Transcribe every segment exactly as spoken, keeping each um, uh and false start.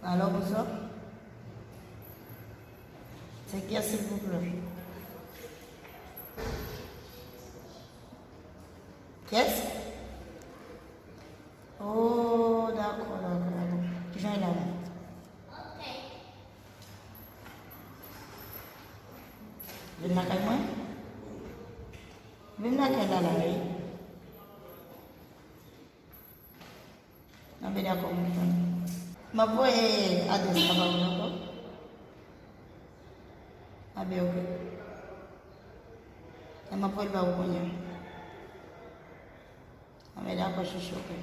Alo, bonswa. Se kiyès, silvouplè? Kiyès? Oh, dakò, dakò, dakò. Kijan w ye la menm? Vin lakay mwen? Vin lakay la la, wi. Anben, dakò, m kontan. M ap voye adrès la ba ou, dakò? Anben, oke. E m ap voye l ba ou kounye a. Anben, dakò, chouchou, oke.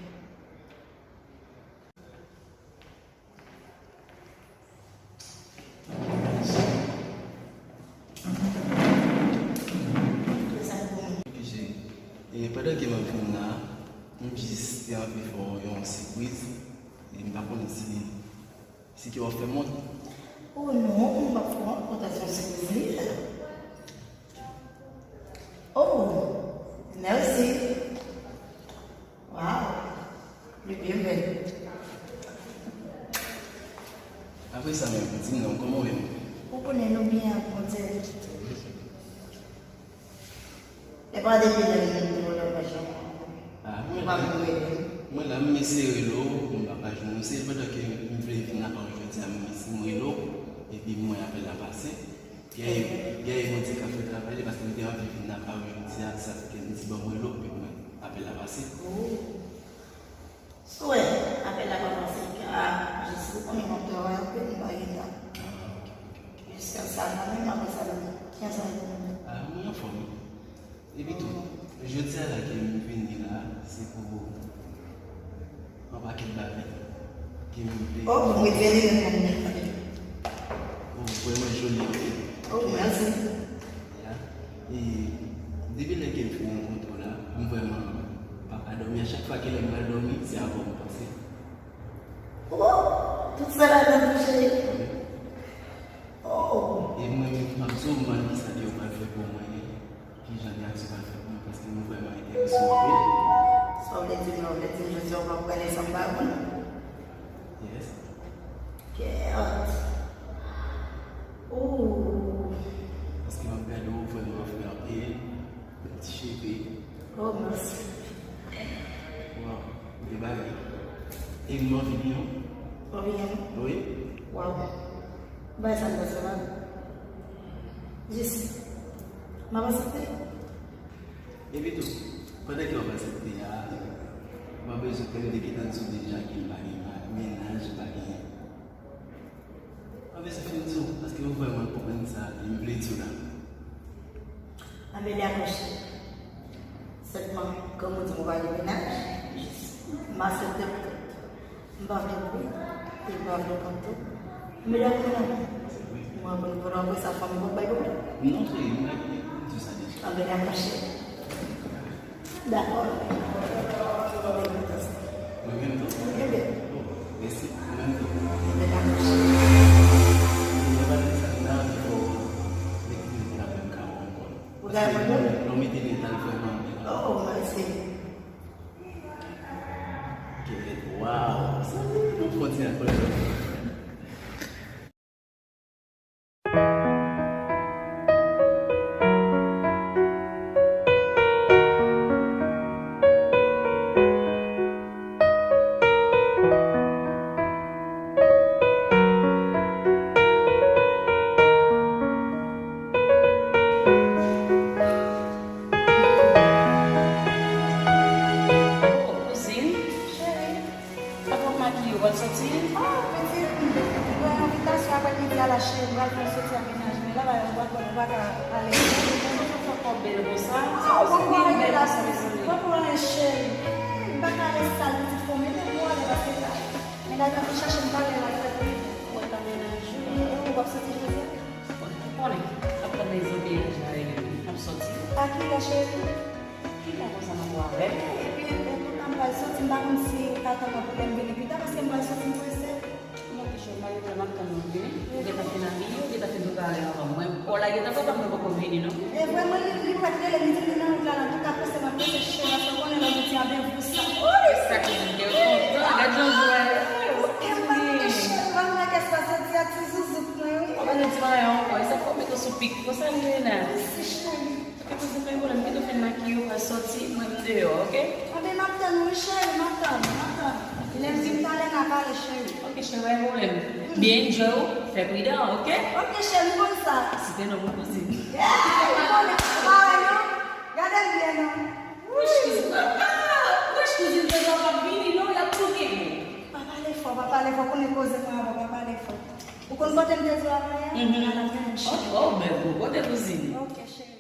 Kouzen, e pandan ke m ap vin la, m jis te anvi fè w yon sipriz, e m pa konnen si, si ke w ap fè m wont. Oh non, m p ap fè w wont, poutèt se yon sipriz li ye. Oh, mèsi. Waw, li byen bèl. Apre sa menm, di m non, kòman w ye menm? Ou konnen nou byen ak Bondye. E pa depi lè m vin di w la, m pa janm. Ah, mwen la, mwen la, m eseye rele w, m pa ka jwenn ou. Se pandan ke m vle vin lakay ou jodi a, m, m rele w, epi m wè apèl la pase. Genyen, genyen Bondye k ap fè travay li, paske m te anvi vin lakay ou jodi a, sa fè ke m di ban mwen lòk, epi mwen, apèl la pase. Oh. Sou wè, apèl la pa pase, a, jis ou konnen m ap travay anpil, m pa gen tan. Ah, ok, ok, ok. Jiska sa, mwen menm, apre sa, m, kijan sa ye pou mwen? Ah, mwen anfòm. Epi tou, jodi a la ke m vini la, se pou yon pakèt bagay ke m vle. Oh, bon, mwen vini menm. Oh, vrèman joli, wi. Oh, mèsi. Ya. E depi lè ke m fin rankontre w la, m vrèman pa ka dòmi. A chak fwa ke lè m pral dòmi, se avè w m panse. Oh, tout sa ladan tou, cheri. Wi. Oh. E mwen menm, m ap di w, m pral di sa ke w pral fè pou mwen. Kijan reyaksyon w pral fè pou mwen, paske nou vrèman enterese anpil. Sa w vle di m la, w vle di m jodi a w p ap prale san m pa konn? Yes. Kèt. Ooh. Paske m ap gade w vrèman fre anpil. Bèl ti cheve. Oh, mèsi. Waw, bèl bagay. E m anvi byen. Ou anvi byen? Wi. Waw. Bagay sa l pase la. Jis, m ap aksepte. Epi tou, pandan ke w ap aksepte a, mwen bezwen, kòm m te gentan di w deja ke m pa gen ma-, mennaj, m pa gen. Mwen bezwen fin di w, paske ou vrèman konprann sa ke m vle di w la. Anben, dakò, cheri. Sèlman, kòm ou di m ou pa gen mennaj, jis m aksepte poutèt. M pa vle pri, e m pa vle kont tou. Men dakò non. Mwen konn pou apre sa fanm pap bay pwoblèm. Non, cheri, m pa gen pou di sa deja. Anben dakò, cheri. Dakò. Mwen menm tou. Mwen menm tou. Mèsi. Mwen menm tou. Anben dakò, cheri. Mwen pa di sa nan fò. Mwen ki vin pou la menm ka ankò. Ou ta pran nou? Non, mete nèt al vrèman byen. Oh, mèsi. Kèt, waw! Sa nou kontinye ak pwoblèm. Oh, kouzin, cheri, pa twò makiye, w pral soti? Oh, pitit, m gen yon envitasyon aprè midi a la, cheri, m pral fè yon soti ak mennaj mwen la, bagay ou pa konn, ou pa ka ale. Ou pa fè kò bèl konsa. Oh, ou poko wè envitasyon, ou poko wè anyen, cheri. M pa ka rete sal, pitit, fò mete m ale, paske mennaj mwen te chache m talè, l al fè pri. Ou wè pa mennaj ou. E ou, w ap soti jodi a? Ou konnen, ap tann egzanp mennaj la, e, ap soti. A ki lè, cheri? Kilè konsa m ap wè avè l? Epi, e, poutan m pral soti, m pa konn si ou ka tann mwen pou lè m vini pita, paske m pral soti, m prese. Monchè, m pa gen tan, m ap tann ou vini. Ou gentan fin abiye, ou gentan fin prepare anvan mwen. Kò la gentan kontan m poko vini, non. E vrèman, li, li pral rele m, li di m li nan wout la, antouka, prese, mwen prese, cheri, paske ou konnen lè w soti a byen vousa. Wi! Sa ki di m te kontan. Sa yo ankò, e sa k fè w mete w sou pik konsa, Milena? Mèsi, cheri. Oke, poze pa gen pwoblèm, kite w fin makiye w, pral sòti, mwen m deyò, oke? Anben, m ap tann ou, wi, cheri, m ap tann, m ap tann. Lè m vin talè, n a pale, cheri. Oke, cheri, pa gen pwoblèm. Byen enjoy ou, fè pridan, oke? Oke, cheri, m konn sa. Si te non pou kouzin. Yeah, m konnen. Pa wè, non? Gade l byen, non. Wouch, kouzin. Ah, wouch, kouzin, prezan p ap vini, non, y ap touke nou. Pa pale fò, pa pale fò, konnen koze mwen avè w, pa pale fò. Ou konn kote m te di w avè a? Mhm. Al ap mennen m cheri. Oh, oh, bèl gwo kote, kouzin. Oke, cheri.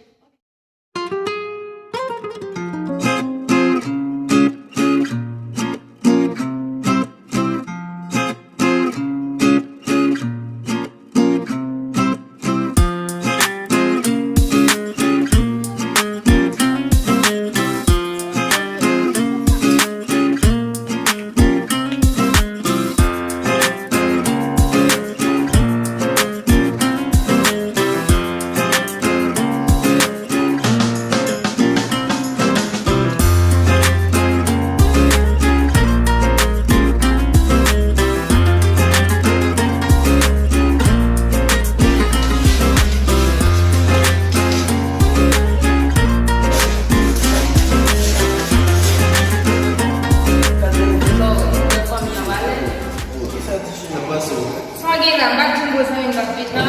Sa gen la, m pa t di m gwo zanmi m p ap vin la.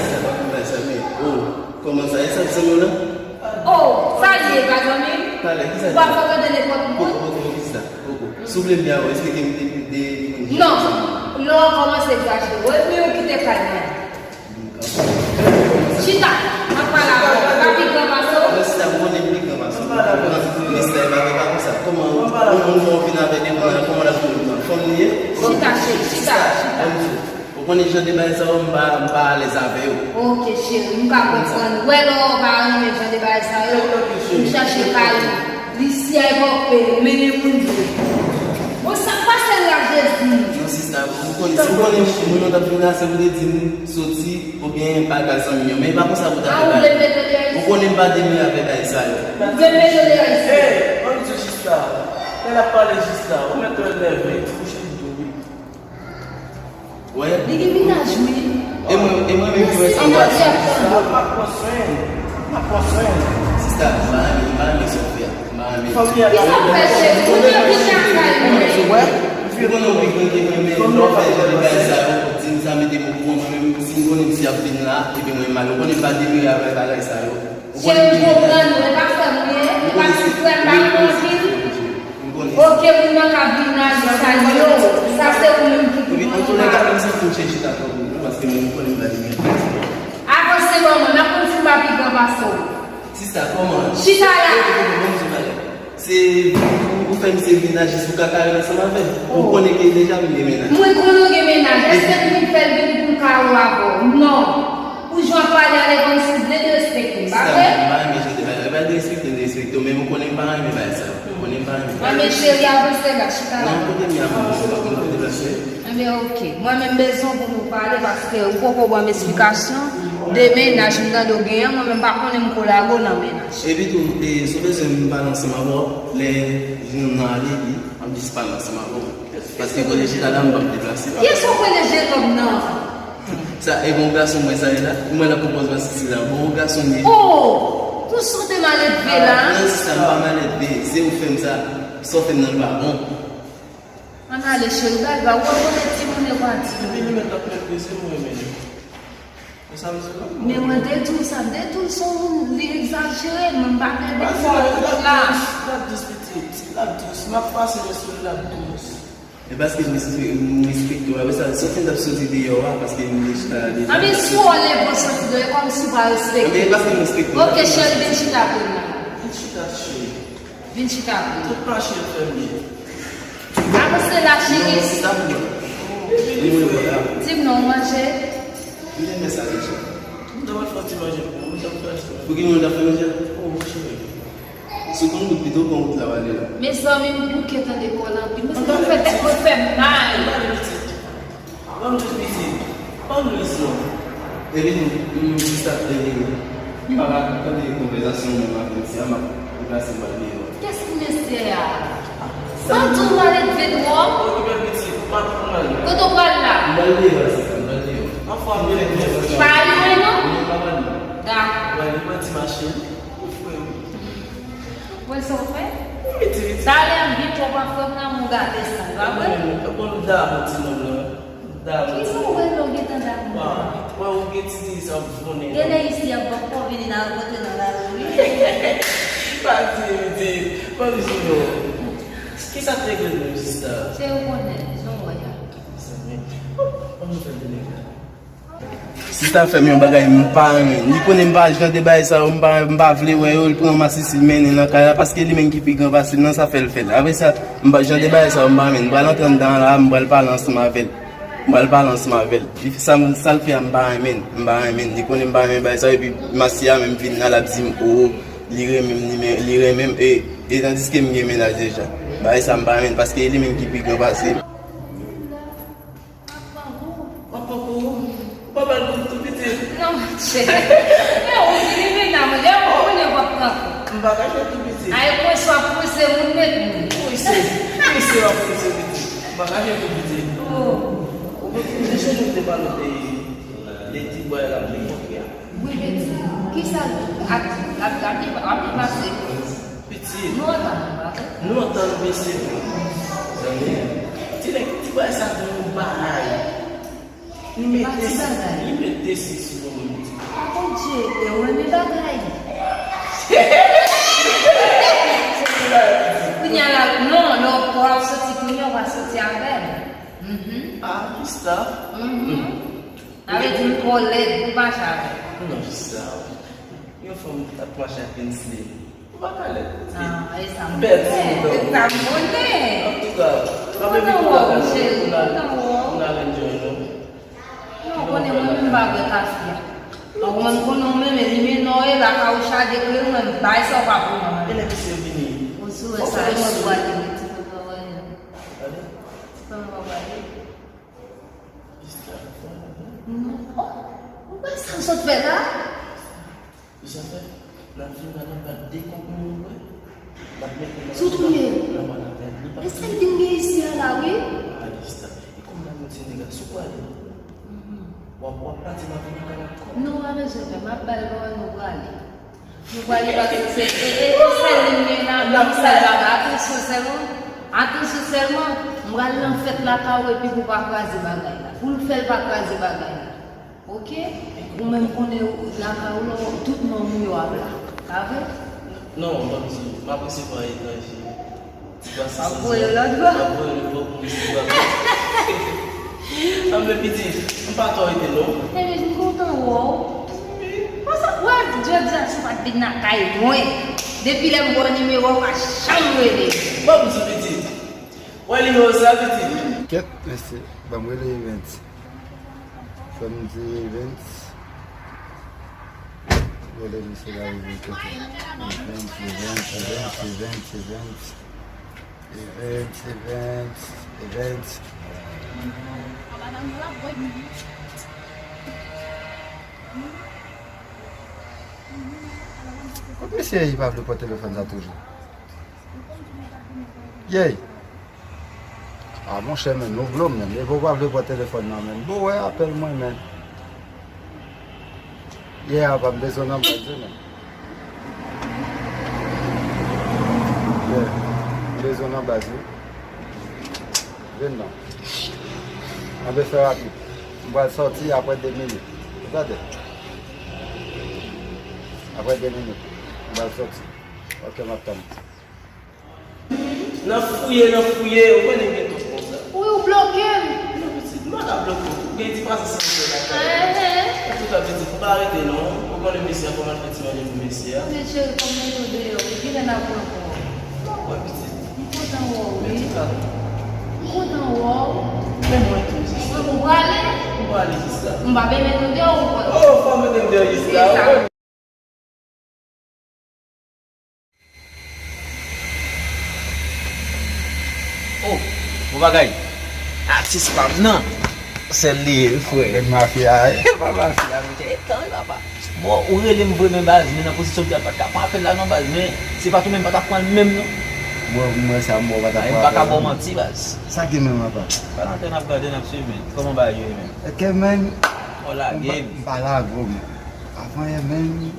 Sa pa konn bay sa, men, oh, kòman sa? E sa k zanmi w la? Oh, sa l ye, pa zanmi m? Talè, ki sa l ye? Ou pa fè tande nenpòt moun? Poko, poko, ki sa? Poko. Souple m byen avè w, esplike m de, de, de moun ki... Non, lè w kòmanse egzajere, w ap kite kay mwen. Chita, m ap pale avè w. Pa pi gran pase w? Non, sista, m konnen m pi gran pase w. Sista, e pa, e pa konsa. Kòman yon moun fè w vin avè de moun, kòman l ap vin fanm li ye? Chita, cheri, chita, chita. Ou konnen jan de bagay sa yo, m pa, m pa alèz avè yo. Oke, cheri, m ka konprann. Ou wè lè w pa renmen jan de bagay sa yo, ou chache kay li. Li si ay pòpe, mennen moun vre. Bon, sa k pase l la, Jezi? Non, sista, ou konnen, si w konnen moun nan t ap vin la, se pou te di m soti oubyen pa al zanmi m yo. Men e pa konsa pou w ta fè bagay. Ou konnen m pa demire avèk bagay sa yo. Ou vle mete l deyò isi? Hey, ann di jis la. Lè l ap pale jis la, ou mèt wè l nève, ti kouche l tou, wi. Wè. Li gen mennaj, wi. E mwen, e mwen menm ki wè sa. M ap pran swen. M ap pran swen. Sista, m pa renmen, m pa renmen sa w fè a. M pa renmen. Kisa w fè, cheri? Moun yo vin lakay mwen. Ou wè? Ou konnen w pi gran ke mwen, men lè w fè jan de bagay sa yo, di m sa, mete m okouran, mwen menm, si m konnen misye ap vin la, epi mwen mal, ou konnen m pa demire avèk bagay sa yo. Cheri, m konprann ou, e pa frè m ou ye, e pa ti frè m, pa gen anpil. Oke, moun nan ka vin la, sa yo, sa se ou menm ki pou konn. Epi, antoulèka, menm si m chita tankou nou, paske mwen, m konnen m pa gen anpil. Avanse, manman, n ap konn si m pa pi gran pase w. Sista, kòman? Chita la. Oke, oke, bon, m di bagay. Se ou, ou fè misye vin la jis pou ka ka rele ansanm avè l. Ou konnen ke deja m gen mennaj. Mwen konnen w gen mennaj. Èske m vin fè l vini pou m ka wè avè w? Non. Pou jan w ap pale a, lè konn si w vle derespekte m, pa vre? Sista, m pa renmen jan de bagay. E pa derespekte m derespekte w, men ou konnen m pa renmen bagay sa yo. Ou konnen m pa renmen. Anben cheri, avanse la, chita la. Non, kote m ye a, mwen, se pa pou m deplase. Anben, oke. Mwen menm bezwen pou nou pale paske ou poko ban m esplikasyon de mennaj m tande w genyen, mwen menm pa konnen m kolabo nan mennaj. Epi tou, e, si w bezwen m pale ansanm avè w, lè jounen an ale, epi m ap jis pale ansanm avè w. Paske kote chita la, m p ap deplase. Kiyès w kwè le jenòm nan? Sa, e bon gason mwen sa ye la? Ou mwen la pou pòz mwen sisi la. Bon gason m ye. Oh! Tou sou te maledve la? Ah, non, sista, m pa maledve. Se ou fè m sa. Sa w fè m nan l pa bon. Ann ale, cheri, bay, bay, ou pa konnen timoun yo pa di. Depi li mèt ap mèt, se mwen menm. Men sa m di la. Men mwen te di w sa, m te di w se yon moun, li egzajere, mwen m pa vle vin fò tout la. L ap dous, l ap dous, pitit. L ap dous. M ap pase men sou li, l ap dous. E paske m respekte, m respekte w. Apre sa, soti, m t ap soti deyò a, paske m te chita la deja. Anben, si w leve w soti deyò, e kòmsi w pa respekte m. Anben, e paske m respekte w. Oke, cheri, vin chita kounye a. Vin chita, cheri. Vin chita pou mwen. Tout mache l fèmen. Avanse la, cheri. Non, sista pou mwen. Di m non, w manje? M te fè sa deja. M ta pral fè ti manje pou mwen, m ta fè achte. Pou ki moun ta fè manje? Pou mwen, cheri. Si w konn wout pito, pran wout la w ale la. Mezanmi, m bouke tande kòl anpil. Mezanmi, mwen fè tèt mwen fè mal. Ban m jis pitit. Ban m jis pitit. Ban m jis non. Epi, m, m jis ap tande, m pa ka tande konvèsasyon menm avè misye a, m ap deplase m al deyò. Kiyès ki mesye a? Sa m di w, maledve twòp. Okipe pitit, m ap pran l. Kote w pral la? M pral deyò, sista, m pral deyò. Anfòm, byen, byen, byen. Pa rive non? Dakò. Wè, li pran ti machin. Ou fre wi. Wè sa w fè? Wi, ti, ti. Talè m vin twò pa fè m nan mou gade sa, pa vre? Bon, m damou ti nonm nan. Damou. Ki sa w wè lè w gentan damou? Wè, ou gen ti di sa w konnen. Genlè isi ap bòkò vini nan rankontre nan lari wi. Pa di, di, pa di non. Kisa k regle nou, sista? Se ou konnen, jan w wè a. Mezanmi. Bon nouvèl de nèg la. Sista fè m yon bagay m pa renmen. Li konnen m pa jan de bagay sa yo, m pa, m pa vle wè yo, li pran masisi, li mennen nan kay la, paske li menm ki pi gran pase m nan, sa fè l fè l. Apre sa, m pa, jan de bagay sa yo, m pa renmen. M pral antre anndan la, m pral pale ansanm avè l. M pral pale ansanm avè l. Li, sa, sa l fè a, m pa renmen, m pa renmen. Li konnen m pa renmen bagay sa yo, epi masisi a menm vin la, l ap di m, o, li renmen m, li men-, li renmen m, e, e tandiske m gen mennaj deja. Bagay sa m pa renmen, paske e li menm ki pi gran pase m. M ap pran kou. W ap pran kou? Ou pa ba l kou tou pitit? Non, monchè. E ou ki li vin la, monchè, ou konnen w ap pran kou. M pa ka jwe tou pitit. Ay, pwese w ap pwese moun met moun. Pwese, pwese w ap pwese pitit. M pa ka jwe tou pitit. Oh. Ou, ou te sonje m te pale w de, de ti bway la, de kontre a. Wi, men di, kisa l ap, ap, ap, ap pase? Pitit. Nou antann nou pa vre? Nou antann nou, mesye. Zanmi, ti nèg, ti bway sa gen yon bagay. Li mete, li mete si sou nou, pitit. Ah, Bondye, e ou renmen bagay. Kounye a la, non, lè w ap soti kounye a, w a soti avè l. Mhm. Ah, kisa? Mhm. Sa vle di m twò lèd pou mache avè l. Non, jis sa. Yon fanm t ap mache ak Kingsley. Ou pa ka lèd. Ah, e sa m konnen. Pèdi m, non. E sa m konnen. Antouka, m ap envite w lakay mwen pou n al, pou n al enjoy nou. Non, ou konnen mwen menm m pa bwè kafe a. Ou konn konnen w menm, li mennen w e lakay ou chaje kle, ou menm bay sa ou pa pou mwen. E lè misye vini? Ou sou wè sa, e mwen pou ale rete nan travay la. Ale? Ti pa mwen pa ale. Jis la, fè anyen. Non. Oh, ou wè sa m sot fè la? Jis afè, n ap vin la, n ap bat de kòk nou, wi. N ap mete nan, sou touye, nan mòn avè li. E sèl ki m gen isi a la, wi. Ah, jis la. E kòm n ap yon ti nèg la, sou pwale. Mhm. W ap, w ap pati, m ap vin nan kay la ankò. Non, pa bezwen pè, m ap ba l pawòl nou prale. Nou prale paske se, e, e, e sèl li m gen la, menm sèl bagay. Atansyon sèlman. Atansyon sèlman. M pral nan fèt lakay ou epi pou pa kraze bagay la. Pou l fè l pa kraze bagay la. Oke? Ou menm konnen lakay ou la, tout nonm yo ap la. Pa vre? Non, m ap di, m ap resevwa etranje. Ti gras. M ap voye l lòt bò. M ap voye l lòt bò pou misye pa. Anben pitit, m pa twò rete non. Ebyen, m kontan wè w. Konsa, wè, jodi a si w pa t vin lakay mwen. Depi lè m ba w nimewo a, w pa janm rele. Ban m di pitit. Wè nimewo sa, pitit. Kèt, mesye, ban m rele Evens. Fè m di Evens. Rele misye la, Evens, Evens, Evens, Evens, Evens, Evens. Event, event, event. Kot mesye ye pa vle pran telefòn sa toujou? Yey! A monchè, men, nou vle w, men. Epi w pa vle pran telefòn nan, men. Bon, wè apèl mwen, men. Yeah, pa m bezwen nan baz wi, men. Yeah, m bezwen nan baz wi. Vin non. Anben fè rapid. M pral sòti apre de minit. Ou tande? Apre de minit. M pral sòti. Ok, m ap tann. Nan fouye, nan fouye, ou konnen gen tout konsa. Wi, ou bloke m. Non, pitit, m pa ka bloke w. Ou gen ti pase san dola lakay ou. Enhen. Antouka, pitit, m pa rete non. Ou konnen mesye a, fò m al fè ti manje pou mesye a. Men cheri, fò m mete w deyò wi. Kilè n ap wè ankò? M ap wè, pitit. M kontan wè w wi. Antouka. M kontan wè w. Men mwen tou, sista. Ou prale? M prale, sista. M pa vle mete w deyò, ou kwè? Oh, fò w mete m deyò, sista. Se sa. Oh, bon bagay. Atis pa m nan. Sèl li ye, wi, frè. Nèg mafya, wi. Pa mafya, mesye. E tan, wi, papa. Bon, ou rele m vre, men baz, men nan pozisyon m te a, m pa t ka pran apèl la, non, baz, men se pa tou menm, m pa t ap pran l menm, non. Mwen, mwen, sa, mwen, pa t ap pran apèl la. M pa ka ba w manti, baz. Sa ki menm, papa? Pa nan tè n ap gade, n ap swiv, men. Kòman bagay yo ye, menm? Ok, menm. Lage m. M pa lage w, men. Avan yè menm,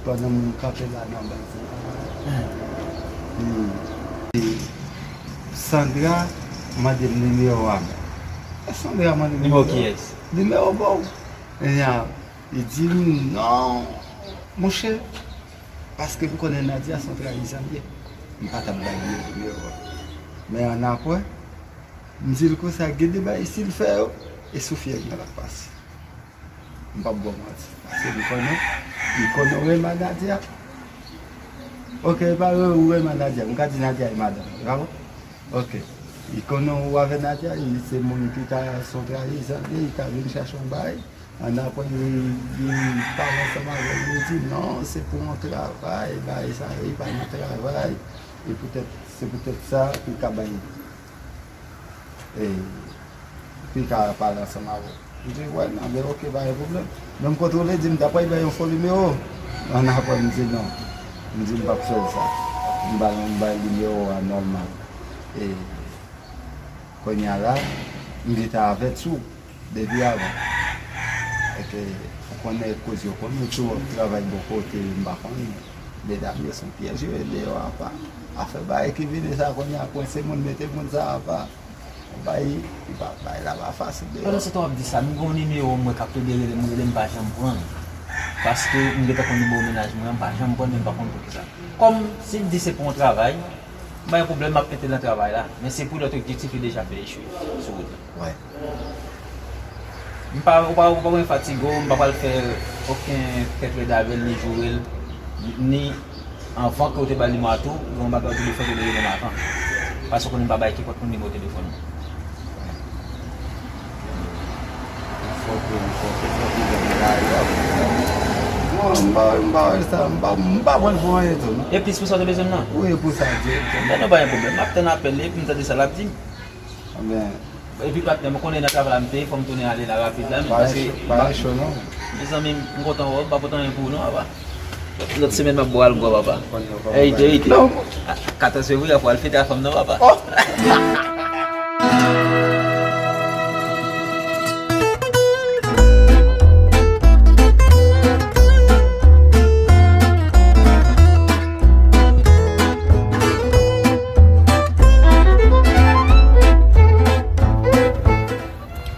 pandan m kanpe la nan baz la, hmm, Sandra mande m nimewo a, men. E Sandra mande m nimewo kiyès? Nimewo bò. Kounye a, li di m, "Non, monchè, paske m konnen Nadia se yon trayizan l ye." M pa t ap bay li nimewo a. Men annapre, m di l konsa, gen de bagay si l fè yo, e sou fyèl mwen l ap pase. M p ap ba w manti. Paske m konnen, m konnen w renmen Nadia. Ok, e pa ou renmen Nadia. M ka di Nadia e madanm, e pa bon? Ok. Li konnen ou avè Nadia, li se moun ki ta, se yon trayizan li ye, li ta vin chache yon bagay. Annapre, li, li pale ansanm avè m, li di, "Non, se pou yon travay, bagay sa yo, li pa nan travay." E poutèt, se poutèt sa, li ka bay, e, li ka pale ansanm avè w. M di, "Wè, non, men ok, pa gen pwoblèm." Men m kontwole, di m, "Dapre bay yon fo nimewo." Annapre, m di, "Non." M di, "M p ap fè l sa." M ba l, m ba l nimewo a nòmal. E, kounye a la, m gentan avèti w depi avan. Èske ou konnen koze yo konnen tou, w ap travay bò kote, m pa konnen. Medam yo se yon pyèj yo ye deyò apa. Afè bagay ki vini sa kounye a, kwense moun, mete moun sa apa. Yon bagay, yon bagay la pa fasil deyò. Pandan se tan w ap di sa, m gen yon nimewo mwen k ap tonbe rele m, rele m pa janm pran l. Paske m gentan konn nimewo mennaj mwen an, m pa janm pran l, men m pa konn poukisa. Kòm si l di se pou yon travay, m pa gen pwoblèm, m ap mete l nan travay la. Men se pou lòt objektif li deja fè echwe sou wout la. Wè. M pa, ou pa, ou pa bezwen fatige w, m pa pral fè okenn kèk rèd avè l, ni joure l, ni anvan ke w te ba l nimewo a tou, gen yon bagay w te dwe fè, w te dwe rele m avan. Paske w konnen m pa bay kenpòt moun nimewo telefòn mwen. Fòk ou, fòk ou, fòk ou vin la, yo. Non, m pa, m pa wè sa, m pa, m pa pran l pou anyen tou, non. E plis pou sa w te bezwen m nan? Wi, pou sa, direktèman. Men nou pa gen pwoblèm, m ap tann apèl li, epi m tande sa l ap di m. Ebyen, epi patnè m, ou konnen nan travay la m te ye, fò m tounen ale la rapid la, men pase, pa gen cho non. Mezanmi, m kontan wè w, m pa pote anyen pou ou non, papa. Lòt semèn m ap ba w alkò, papa. Ey, ey, non. Katòz fevriye, fò al fete a fanm nan, papa. Oh!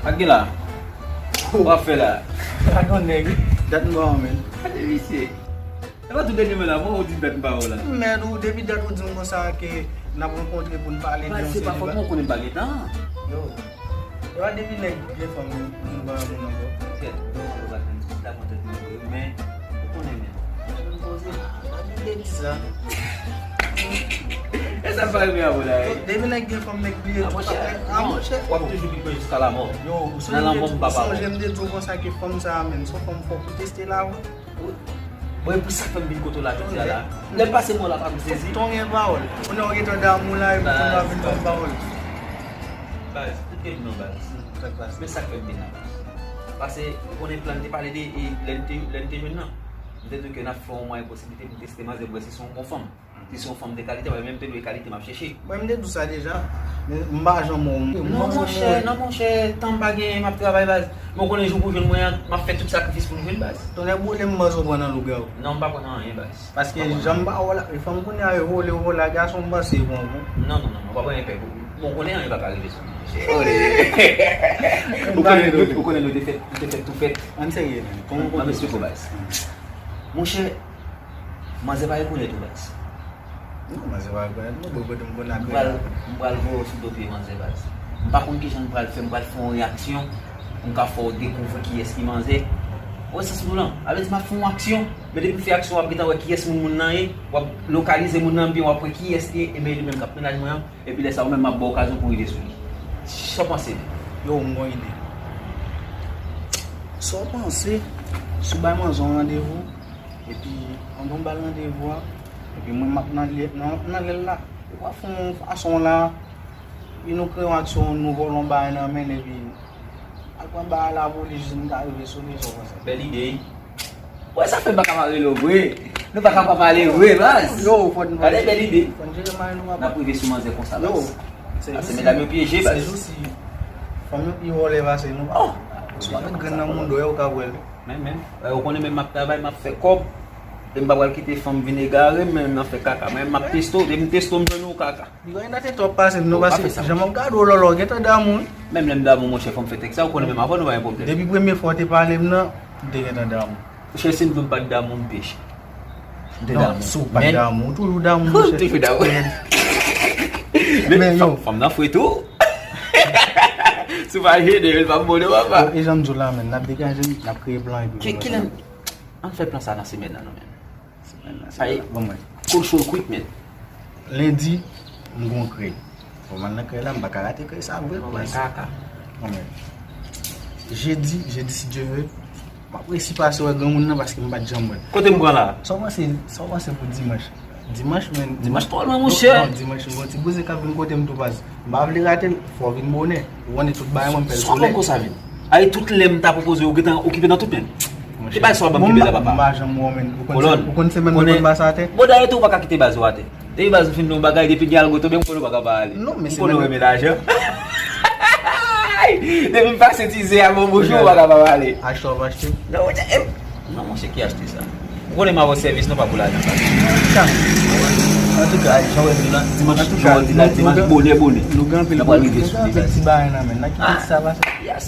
Sa k gen la? Ou ap fè la? Pa gen nèg. Dat m pa wè w, men. Gade visye. E pa tou dènye men la, mwen ou di dat m pa wè w la. Men ou, depi dat ou di m konsa ke n ap rankontre pou n pale de yon seri de bagay. Se pa fòt mwen, ou konnen m pa gen tan. Yo. E pa depi nèg gen fanm, moun pa moun ankò. Kèt, mwen pa konn tèt mwen vre, men ou konnen men. Mwen poze. Sa vin de di sa. E sa m pa renmen avè w la, wi. Depi nèg gen fanm, nèg bliye tout bagay. A, monchè, w ap toujou pi pre jiska lamò. Yo, ou sonje m te di w konsa ke fanm sa a menm, se yon fanm fò pou teste l avan. Mwen, pou sa k fè m vin kote w la jodi a la. Lè m pase mwen la, pa m sezi. Tonyen pawòl. Kounye a w gentan damou la, epi kounye a w vin ban m pawòl. Baz, tout gen non, baz. Men sa k fè m vin la. Paske, ou konnen plan te pale de, e, lè n te, lè n te jwenn nan. M te di w ke n ap fè yon mwayen posiblite pou teste manzè pou wè si se yon bon fanm. Si se yon fanm de kalite, mwen menm m te dwe kalite m ap chèche. Mwen, m te di w sa deja. Men m pa janm wè w. Non, monchè, non, monchè, tan m pa genyen, m ap travay, baz. Men w konnen jou pou jwenn mwen an, m ap fè tout sakrifis pou m jwenn, baz. Tonnè boule m, baz, ou pran nan lougawou. Non, m pa pran nan anyen, baz. Paske jan m pa wè w la, e fanm kounye a yo vole, yo vole a gason, m panse yo pran w, bon. Non, non, non, non, pa pran anyen pè. Bon, w konnen anyen pa ka rive sou mwen, monchè. Ou konnen, ou konnen nou te fèt, nou te fèt tou fèt. Ann serye, men. Kòman w konn... M ap esplike w, baz. Monchè, manzè pa rekonèt ou, baz. Non, manzè pa rekonèt mwen, bon, kote m konn ap... M pral, m pral voye w sou do pye manzè, baz. M pa konn kijan m pral fè, m pral fè yon reyaksyon pou m ka fè w dekouvri kiyès ki manzè. Ou wè sans nou lan? A vle di m ap fè yon aksyon, men depi m fè aksyon, w ap gentan wè kiyès moun moun nan ye, w ap lokalize moun nan byen, w ap wè kiyès li ye, ebyen li menm k ap mennaj mwen an, epi lè sa a ou menm m ap ba w okazyon pou w rive sou li. Sa w panse? Yo, m gon ide. Sa w panse si w bay manzè yon randevou, epi pandan w ba l randevou a, epi mwen m ap nan lè, nan, nan lè l la, epi w ap fè yon fason la, epi nou kreye yon aksyon, nou vòlè yon bagay nan men l, epi al pran bagay la pou li jis nou ta rive sou li, sa w panse? Bèl ide, wi. Wè, sa fè m pa ka pa rele w vre. Nou pa ka pa pale vre, baz. Yo, fò n... Gade bèl ide. Fò n jere mal nou, papa. N ap rive sou manzè konsa, baz. Yo, se... A, se medam yo pyeje, baz. Se jou si fanm yo pi vòlè pase nou. Oh! Si w pa met grenn nan mouda w, ou ka wè l. Men, men, ou konnen menm m ap travay, m ap fè kòb. E m pa pral kite fanm vin egare m, men m ap fè kaka. Mwen, m ap teste w, depi m teste w, m jwenn ou kaka. Li gen nan te twòp pase m, non, paske jan m ap gade w, lòlò, w gentan damou, wi. Menm lè m damou, monchè, fò m fè tèks sa, ou konnen menm avè w, nou pa gen pwoblèm. Depi premye fwa w te pale m nan, m te gentan damou. Monchè, si m di w m pa t damou, m peche. M te damou. Non, si w pa t damou, ou toujou damou, monchè. Toujou damou. Men, men, yo, fanm, fanm nan fre tou. Si w pa jene, men l p ap bon, non, papa. E jan m di w la, menm, n ap degaje, n ap kreye plan epi. Ki, kilè, ann fè plan sa nan semèn nan, non, menm. Semèn nan, semèn nan. Bon, mwen. Cool show quick, menm. Lendi, m gon krèy. Fò m al nan krèy la, m pa ka rate krèy sa, vre. Bon, mwen, kaka. Bon, mwen. Jedi, jedi, si Dye vle, m ap resi pase wè granmoun nan paske m pa t janm wè l. Kote m pran la? Sa w panse, sa w panse pou dimanch? Dimanch, men. Dimanch twò lwen, monchè. Non, dimanch, m gon ti bouzen k ap vin kote m tou, baz. M pa vle rate l, fò w vin bonè. Ou konnen tout bagay mwen m fè l sou lè. Sa w konn konsa vin? Ay, tout lè m ta pwopoze, ou gentan okipe nan tout men. Monchè. Ki bagay sa w ap ban m kenbe la, papa? M pa janm wè w, men. Ou konn se-, ou konn semèn mwen konn pase atè? Bon, dayè tou, ou pa ka kite baz ou atè. Depi baz ou fin nan yon bagay, depi gen algo tonbe, m konnen ou pa ka pa ale. Non, men m konnen ou renmen lajan. Depi m pase ti ze a, bon, bonjou, ou pa ka pa pale. Achte w ap achte? Non, monchè, em, non, monchè, ki achte sa? Ou konnen m ap fè sèvis, non, pa pou lajan, pa. Antouka, antouka, jan w wè m la, dimanch, jan w di la, dimanch, bonè, bonè. Nou gen anpil, nou gen anpil ti bagay nan men n. N a kite ti sa pase. Yes.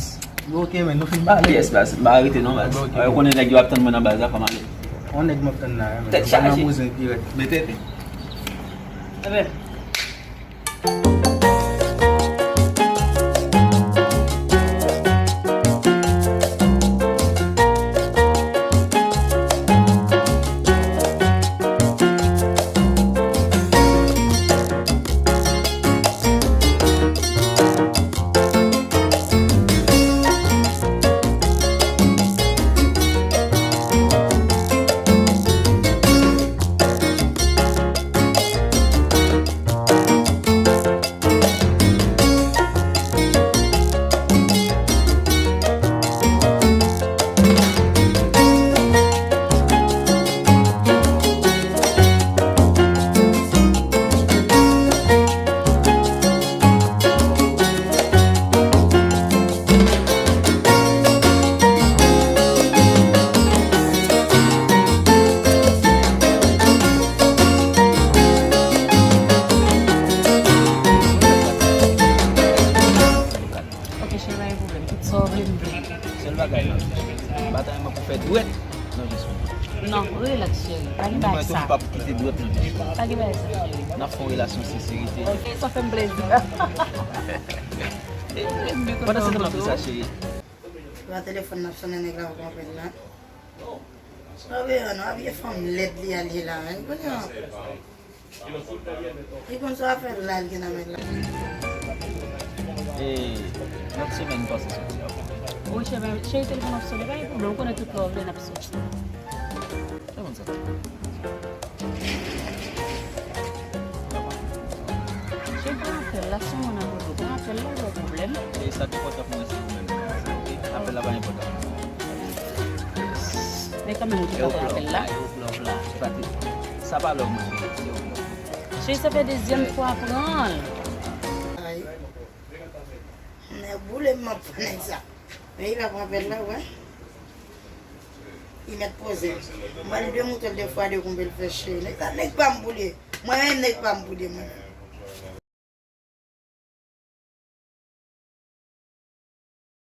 Nou oke, men nou fin pale. Yes, baz, m pa rete non, baz. Ou konnen nèg yo ap tann mwen nan baz la, fò m ale. On nèg m ap tann la, men. Tèt chaje. Mete. Ebyen. Ok, cheri, pa gen pwoblèm. Tout sa w vle, m vle. Sèl bagay la, m pa ta renmen pou fè dwèt nan jès mwen. Non, rilaks, cheri. Pa gen bagay sa. Mwen tou, m p ap kite dwèt nan jès mwen. Pa gen bagay sa, cheri. N ap fè yon relasyon senserite. Ok, sa fè m plezi. Pandan se tan, m ap fè sa, cheri. Nan telefòn nan sonnen nèg la, w konprann la. Sa vle an, non, a vye fanm lèd li al ye la, hein, kounye a. Li konn sa fè la, l gen nan men l la. E, lòt semèn, m panse soti avè w. Wi, cheri, cheri, telefòn ap sonnen, pa gen pwoblèm, ou konnen tout lè w vle, n ap soti. Sa konn sa? Cheri, pran apèl la, si yon moun ap rele w, pran apèl la, pa gen pwoblèm. E sa ki enpòtan pou mwen, se ou menm, ok? Apèl la pa enpòtan pou mwen. Men kanmenm, ou te ka pran apèl la. E ou pran, ou pran, ou pran. Sa pa te, sa pa lè w mwen, se ou menm. Cheri, sa fè dezyèm fwa pran l. Ay. Nèg boule m ap pran nèg sa. Men li pa pran apèl la, wè. Li mèt poze. M pral demoutre l de fwa de konbe l fè cheri. Nèg sa, nèg pa m pou li ye. Mwen menm, nèg pa m pou li ye, mwen menm.